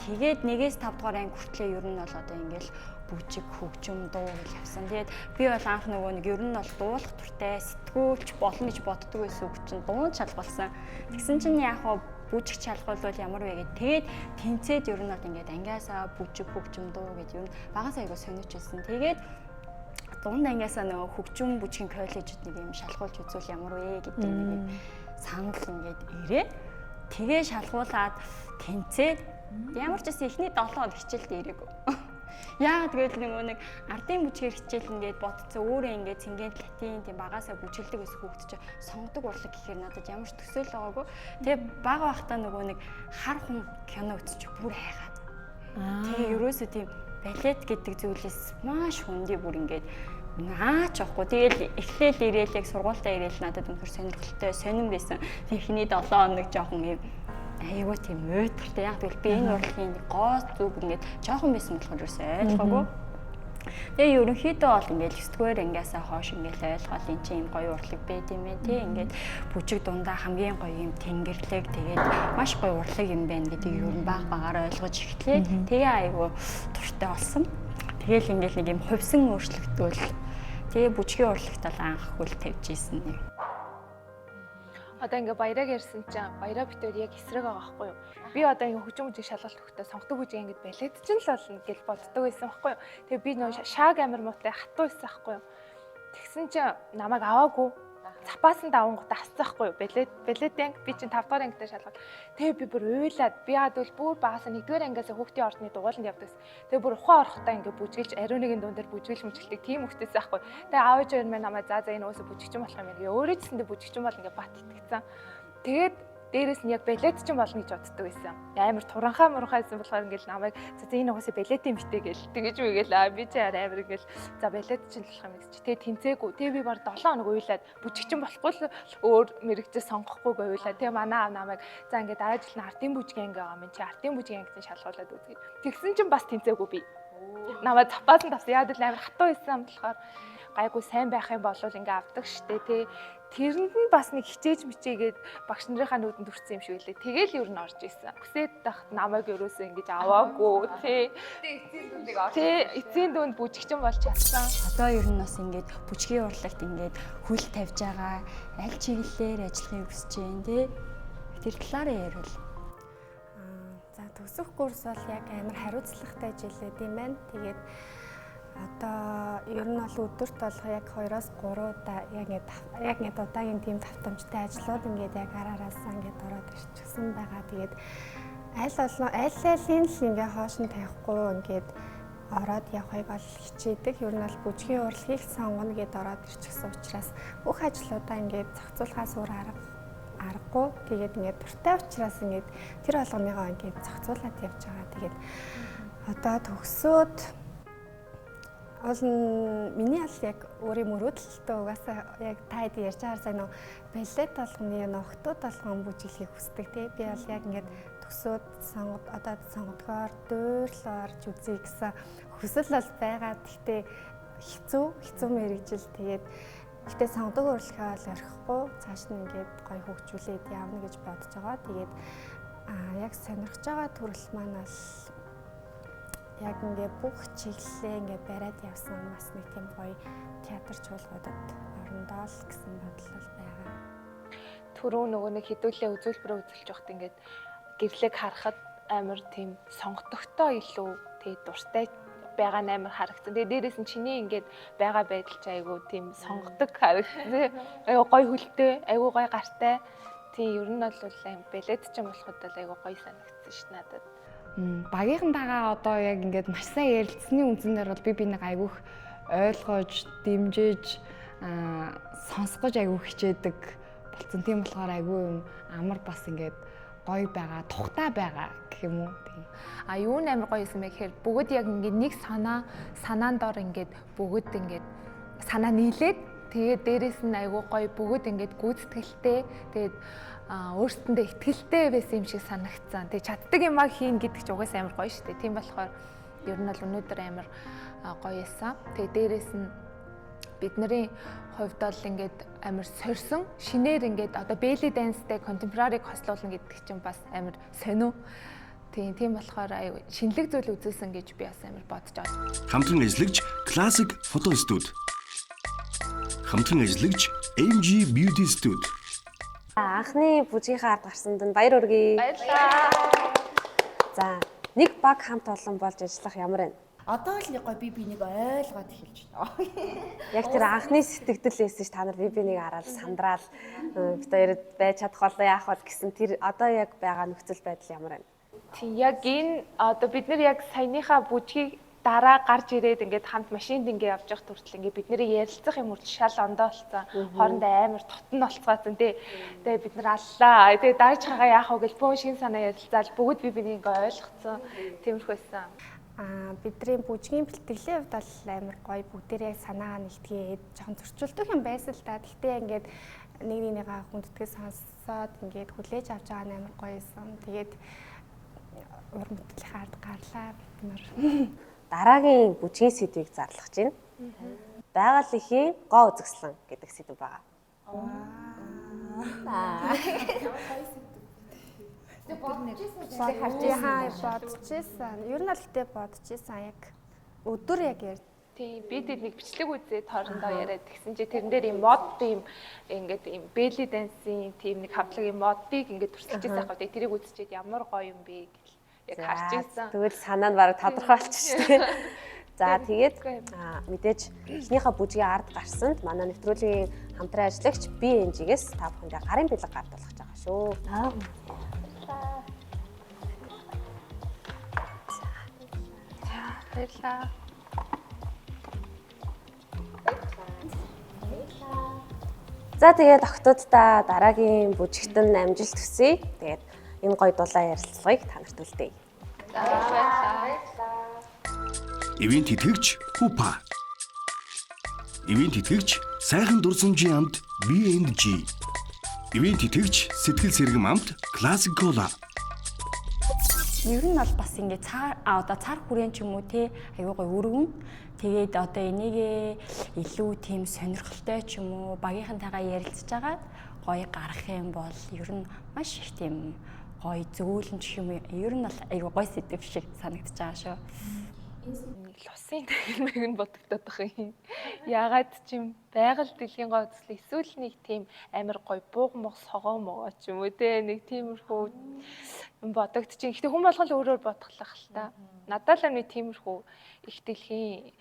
Тэгээд 1-ээс 5 дугаар анги хүртлээ ер нь бол одоо ингээл бүжиг, хөгжим, дуу гэж явсан. Тэгээд би бол анх нөгөө нэг ер нь бол дуулах туртай сэтгүүлч болно гэж боддог байсан үг чинь дуун шалгуулсан. Тэгсэн чинь яг хаа бүжиг шалгуул ямар вэ гэд. Тэгээд тэнцээд ер нь бол ингээд ангиасаа бүжиг, хөгжим, дуу гэж ер нь багасаа айгуу сониуч байсан. Тэгээд дунд ангиасаа нөгөө хөгжим бүжгийн коллежид нэг юм шалгуулж үзвэл ямар вэ гэдэг нэг юм санал ингээд ирээд тэгээ шалгуулад тэнцээд ямар ч гэсэн эхний 7 хоног хичээлд ирээгүй. Яагаад гэвэл нөгөө нэг ардын бүжгээр хичээл ингээд бодцоо өөрөө ингээд цэнгээн латин тийм багасаа бүжгэлдэг байсан хүүхд чинь сонгодог урлаг гэхээр надад ямар ч төсөөл байгаагүй. Тэгээ бага байхдаа нөгөө нэг хар хум кино үзчих бүр хайгаад. Тэгээ ерөөсөө тийм балет гэдэг зүйлээс маш хүндий бүр ингээд наач авахгүй. Тэгэл эхлээл ирээл яг сургуультаа ирээл надад үнэхэр сонирхолтой сонирн байсан. Тэг эхний 7 хоног жоохон юм айгүй тийм уйтгартай. Яг тэгвэл би энэ урлагийн гоо зүг ингээд жоохон байсан болохоор юусэн ойлгоогүй. Тэгээ ерөнхийдөө бол ингээд 9 дугаар ангиасаа хойш ингээд ойлгоол эн чинь юм гоё урлаг байд юм ээ тий ингээд бүжиг дундаа хамгийн гоё юм тэнгэрлэг тэгээд маш гоё урлаг юм байна гэдгийг ер нь баг багаар ойлгож эхлэв. Тэгээ айгүй дуртай болсон. Тэгээл ингээд нэг юм хувьсан өөрчлөгдвөл тэгээ бүжгийн урлагт бол анх хөл тавьж исэн юм. Одоо ингээ баяраг ярьсан чинь баяраа битээр яг эсрэг байгаа байхгүй юу? Би одоо ингээ хөгжим бүжиг шалгалт өгөхдөө сонгодог бүжиг ингээд балет чинь л болно гэж боддог байсан байхгүй юу? Тэгээ би нөө шааг амар муутай хатуу байсан байхгүй юу? Тэгсэн чинь намайг аваагүй. Запаасан давангуудаа хассан байхгүй юу? Балет анги би чинь 5 дугаар ангитай шалгалт. Тэгээ би бүр уйлаад би яад бол бүр багасаа 1 дугаар ангиас хүүхдийн ордны дугууланд явдаг гэсэн. Тэгээ бүр ухаан орохдоо ингээ бүжгэлж ариун нэгэн дуун дээр бүжгэлж мүжгэлдэг тийм хүүхдээс байхгүй. Тэгээ аав ээж хоёр маань намайг за энэ өөсө бүжигчин болох юм байна. Өөрөө ч гэсэндээ бүжигчин бол ингээ бат итгэцэн. Тэгээд дээрээс нь яг балет ч болно гэж боддог байсан. Амар туранхаа муранхаа байсан болохоор ингээл намайг за энэ угаасаа балет юм битээ гэл тэгэж мэгэл би чи амар ингээл за балет ч болох юм гэж. Тэгээ тэнцээгүй. Тэгээ би баг 7 хоног уйлаад бүжигчин болохгүй л өөр мэрэгжээ сонгохгүй уйлаа. Тэгээ манай аав намайг за ингээд дараа жил нь артын бүжгийн анги байгаа юм чи артын бүжгийн ангид шалгуулад үзье. Тэгсэн чинь бас тэнцээгүй би. Намайг запаасан тавсан. Яг л амар хатуу байсан болохоор Гайгүй сайн байх юм бол ингээ авдаг штэ тий. Тэрэнд нь бас нэг хичээж мичээгээд багш нарынхаа нүдэнд хүрсэн юм шиг үлээ. Тэгэл ер нь орж исэн. Хүсээд тахт намайг ерөөсөө ингэж аваагүй тий. Эцсийн дүнд орж. Тий, эцсийн дүнд бүжигчин болж чадсан. Одоо ер нь бас ингээд бүжгийн урлагт ингээд хөл тавьж байгаа, аль чиглэлээр ажиллахыг хүсэж байна тий. Тэр талаараа ярил. За, төгсөх курс бол яг амар хариуцлагатай жилүүд юм байна. Тэгээд одоо ер нь бол өдөрт болох яг 2-оос 3 удаа яг ингээд удаагийн тийм давтамжтай ажлууд ингээд яг ар араасаа ингээд ороод ирчихсэн байгаа. Тэгээд аль олон аль алийг л ингээд хоош нь тавихгүй ингээд ороод явахыг бол хичээдэг. Ер нь бол бүжгийн урлагийг сонгоно гэд ороод ирчихсэн учраас бүх ажлуудаа ингээд зохицуулахаас өөр аргагүй. Тэгээд ингээд дуртай учраас ингээд тэр болгоныгоо ингээд зохицуулаад явж байгаа. Тэгээд одоо төгсөөд уул нь миний аль яг өөрийн мөрөөдөлтөө угаасаа яг та хэд ярьж байгаагаар сайн нөө балет болгоны ногтууд болгон бүжиглэхийг хүсдэг тий. Би бол яг ингээд төгсөөд сонгод одоо сонгодгоор дуурлаа орж үзье гэсэн хүсэл бол байгаа. Гэхдээ хэцүү мэрэгжил. Тэгээд гэхдээ сонгодог урлагаа бол орхихгүй цааш нь ингээд гоё хөгжүүлээд явна гэж бодож байгаа. Тэгээд яг сонирхож байгаа төрөл маань бол яг ингээ бүх чиглэлээ ингээ бариад явсан бас нэг тийм гоё театр чуулгуудад орондоо л гэсэн бодол бол байгаа. Түрүү нөгөө нэг хідүүлээ үзүүлбэрээ үзүүлж байхад ингээд гэрлэг харахад амар тийм сонгодогтой илүү тий дуртай байгаа нь амар харагдсан. Тэгээ дээрээс нь чиний ингээд байгаа байдал чи айгүй тийм сонгодог харагдсан. Айгүй гоё хөлтэй, айгүй гоё гартай. Тийм ер нь бол аим балет ч юм болоход бол айгүй гоё санагдсан ш надад. Багийнхантайгаа одоо яг ингээд маш сайн ярилцсны үндсэн дээр бол би нэг айгүйх ойлгож, дэмжиж, сонсгож айгүй хичээдэг болсон. Тийм болохоор айгүй юм амар бас ингээд гоё байгаа, тухтай байгаа гэх юм уу. Тийм. А юу нь амар гоё юм бэ гэхээр бүгд яг ингээд нэг санаанд ор ингээд бүгд ингээд санаа нийлээд тэгээд дээрэс нь айгүй гоё бүгд ингээд гүйцэтгэлтэй тэгээд өөрсдөндөө итгэлтэй байсан юм шиг санагдсан. Тэгээд чаддаг юмаа хийн гэдэг чинь угаасаа амар гоё шүү дээ. Тийм болохоор ер нь бол өнөөдөр амар гоё байсан. Тэгээд дээрэс нь бидний хувьд бол ингээд амар сорьсон шинээр ингээд одоо belly dance-тэй contemporary-г хослуулна гэдэг чинь бас амар сонио. Тийм болохоор аюу шинэлэг зүйл үзүүлсэн гэж би бас амар бодож байгаа. Хамтран ажиллагч Classic Photo Studio. Хамтран ажиллагч MG Beauty Studio. Анхны бүжгийнхаа ард гарсанд нь баяр хүргэе. Баярлалаа. За, нэг баг хамт олон болж ажиллах ямар вэ? Одоо л гоё би бинийг ойлгоод эхэлж байна. Яг тэр анхны сэтгэгдэл байсан ш, та нар би бинийг хараад сандраал бит хоёрод байж чадах болоо яах бол гэсэн тэр одоо яг байгаа нөхцөл байдал ямар вэ? Тийм яг энэ одоо бид нар яг саяныхаа бүжгийг дараа гарч ирээд ингээд хамт машинд ингээд явж явах хүртэл ингээд бид нэрийг ярилцах юм хүртэл шал ондоо болцсон. Хоорондоо амар тотон болцгаацсан тий. Тэгээ бид нар аллаа. Тэгээ дарж хагаа яах вэ гэж бөөн шин санаа ярилцаал бүгд би бинийг ингээд ойлгоцсон. Тиймэрхүү байсан. Бидний бүжгийн бэлтгэлийн хувьд бол амар гоё бүгдээрээ яг санаагаа нэгтгээд жоохон зөрчилдөх юм байсан л та. Гэхдээ ингээд нэг нэгнийгаа хүндэтгэж сонсоод ингээд хүлээж авч байгаа нь амар гоё юмсан. Тэгээд уран бүтээлийн ард гарлаа бид нар. Дараагийн бүжгийн сэдвийг зарлах чинь. Байгаль эхийн гоо үзэсгэлэн гэдэг сэдв байгаа. Бодож исэн. Ер нь бол гэтээ бодож исэн яг өдөр яг ярьд. Тийм би тэд нэг бичлэг үзээд хоорондоо яриад тэгсэн чи тэрэн дээр юм мод юм ингээд юм belly dance-ийн тийм нэг хамтлагийн модыг ингээд төрсөлж байсан байхгүй. Тэрийг үзчихэд ямар гоё юм бэ гэл яг харж ирсэн. Тэгвэл санаа нь бараг тодорхой болчих шүү дээ. За тэгээд мэдээж эхнийхээ бүжгийн ард гарсанд манай нэвтрүүлгийн хамтран ажиллагч BNG-гээс та бүхэндээ гарын бэлэг гардуулах гэж байгаа шүү. Баярлалаа. За тэгээд охтуудаа дараагийн бүжигт нь амжилт хүсье. Тэгээд энэ гоё дулаан ярилцлагыг та нарт үлдээе. За баярлалаа. Ивент итгэгч Хупа. Ивент итгэгч сайхан дурсамжийн амт B&G. Ивент итгэгч сэтгэл сэргэм амт Classic Cola. Ер нь бол бас ингээд цаар одоо цар хүрээн ч юм уу те аюу гой өргөн. Тэгээд одоо энийгээ илүү тийм сонирхолтой ч юм уу багийнхантайгаа ярилцж агаад гоё гарах юм бол ер нь маш их тийм гоё зөөлөн ч юм уу ер нь бол айгүй гоё сэдэв шиг санагдаж байгаа шүү. Лусын тагилмыг нь бодогдоод байгаа юм. Ягаад ч юм байгаль дэлхийн гоо үзэл эсвэл нэг тийм амар гоё бууг мог согоо могоо ч юм уу те нэг тиймэрхүү юм бодогдчих. Гэхдээ хүн болгон л өөрөөр бодглох л та. Надад л нэг тиймэрхүү их дэлхийн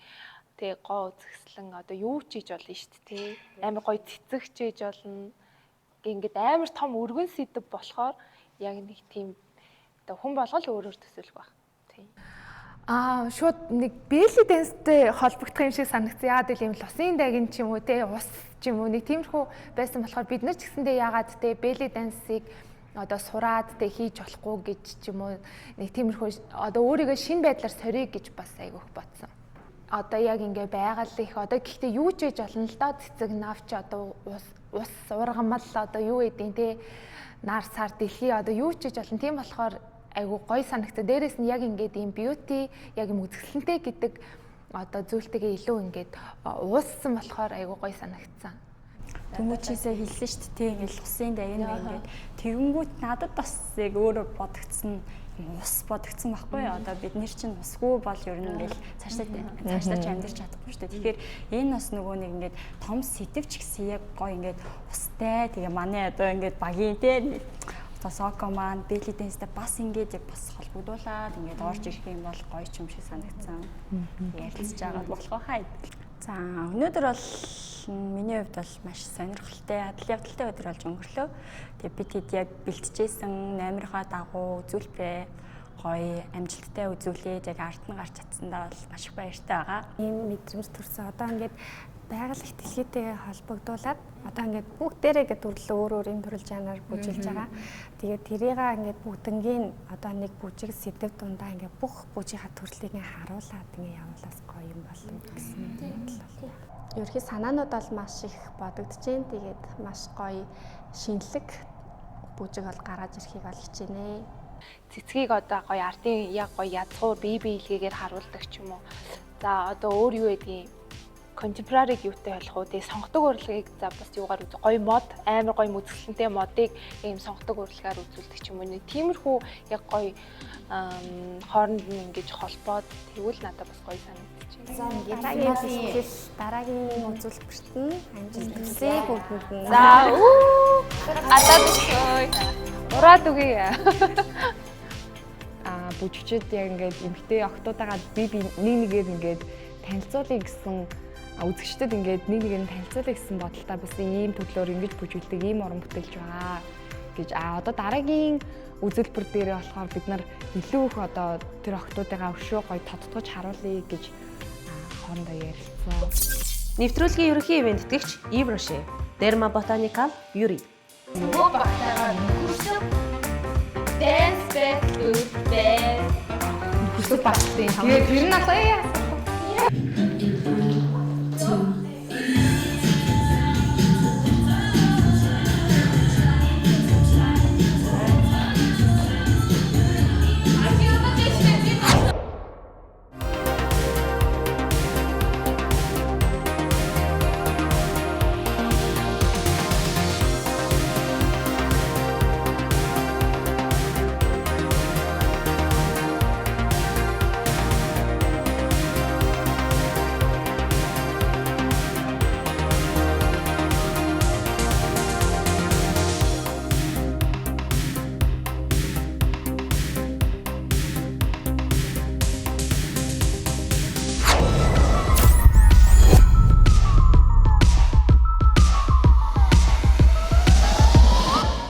тэ гоо үзэсгэлэн одоо юу ч хийж болно шүү дээ те. Амар гоё цэцэг ч хийж болно. Ингээд амар том өргөн сэдэв болохоор яг нэг тийм одоо хүн болгон л өөрөөр төсөөлөх байх. Тийм. Аа шууд нэг belly dance-тэй холбогдох юм шиг санагдсан. Яагаад гэвэл ийм лусын дагин ч юм уу те ус ч юм уу нэг тиймэрхүү байсан болохоор бид нар ч гэсэндээ яагаад те belly dance-ыг одоо сураад те хийж болохгүй гэж ч юм уу нэг тиймэрхүү одоо өөрийгөө шинэ байдлаар соръё гэж бас айгүйх бодсон. Одоо яг ингээ байгаль их одоо гэхдээ юу ч хийж болно л доо цэцэг навч одоо ус ургамал одоо юу гэдیں те нар сар дэлхий одоо юу ч хийж болно. Тийм болохоор айгу гоё санагтаа. Дээрээс нь яг ингээд ийм beauty яг юм үзэсгэлэнтэй гэдэг одоо зүйлтэйгээ илүү ингээд ууссан болохоор айгу гоё санагдсан. Тэмүүчээсээ хэлсэн шүү дээ ингээл усын дагин ингээд тэгэнгүүт надад бас яг өөрөө бодогдсон ус бодогдсон байхгүй юу? Одоо бид нэр чинь усгүй бол ер нь ингээл цаашдаа ч амьдарч чадахгүй шүү дээ. Тэгэхээр энэ бас нөгөө нэг ингээд том сэтэв ч гэсэн яг гоё ингээд устай тэгээ манай одоо ингээд багийн те одоо соко маань belly dance-тэй бас ингээд яг бас холбогдуулаад ингээд орж ирэх юм бол гоё ч юм шиг санагдсан. Ярилцж байгаа болох хаа. За өнөөдөр бол миний хувьд бол маш сонирхолтой, адал явдалтай өдөр болж өнгөрлөө. Тэгээ бид хэд яг бэлтжижсэн номерхоо дагуу үзүүлбэрээ гоё амжилттай үзүүлээд яг ард нь гарч чадсандаа бол маш их баяртай байгаа. Ийм мэдрэмж төрсөн. Одоо ингээд байгаль их дэлхийтэйгээ холбогдуулаад одоо ингээд бүгдээрээ ингээд төрлөө өөр өөр юм төрөл жанраар бүжиглж байгаа. Тэгээд тэрийг ингээд бүгднгийн одоо нэг бүжиг сэдэв дундаа ингээд бүх бүжийнхаа төрлийг ингээд харуулад ингээд явуулаас гоё юм болно гэсэн бодол бол. Ерөнхий санаанууд бол маш их бодогдож байна. Тэгээд маш гоё шинэлэг бүжиг бол гаргаж ирэхийг бол хичээнэ. Цэцгийг одоо гоё ардын яг гоё язгуур бие биелгээгээр харуулдаг ч юм уу. За одоо өөр юу гэдгийг contemporary юутай болох уу? Тэгээ сонгодог урлагийг за бас юугаар үз гоё мод, амар гоё мүзэглэнтэй модыг ийм сонгодог урлагаар үзүүлдэг ч юм уу. Нэг тиймэрхүү яг гоё хооронд нь ингэж холбоод тэгвэл надад бас гоё санагдчих. За дараагийн бэлтгэл, дараагийн үзүүлбэрт нь амжилт хүсье бүгдэнд нь. За үү. Гадаад өсөй. Ураад үгүй. Аа бүжигчд яг ингээд эмгтэй октоудаагаа би нэг нэгээр ингээд танилцуулъя гэсэн үзэгчдэд ингээд нэг нэгээр нь танилцуулъя гэсэн бодолтой бас ийм төрлөөр ингэж бүжиглдэг, ийм уран бүтээлж байгаа гэж. Аа одоо дараагийн үзүүлбэр дээрээ болохоор бид нар илүү их одоо тэр октоудыгаа өшөө гоё тодтогч харуулъя гэж хоорондоо ярилцсан. Нэвтрүүлгийн ерөнхий ивээн тэтгэгч Ив Роше, Derma Botanical Beauty. Нөгөө багтаагаа нөхөрсөг dance battle бай. Нөхөрсөг багтын. Тэгээд тэр нь алаа.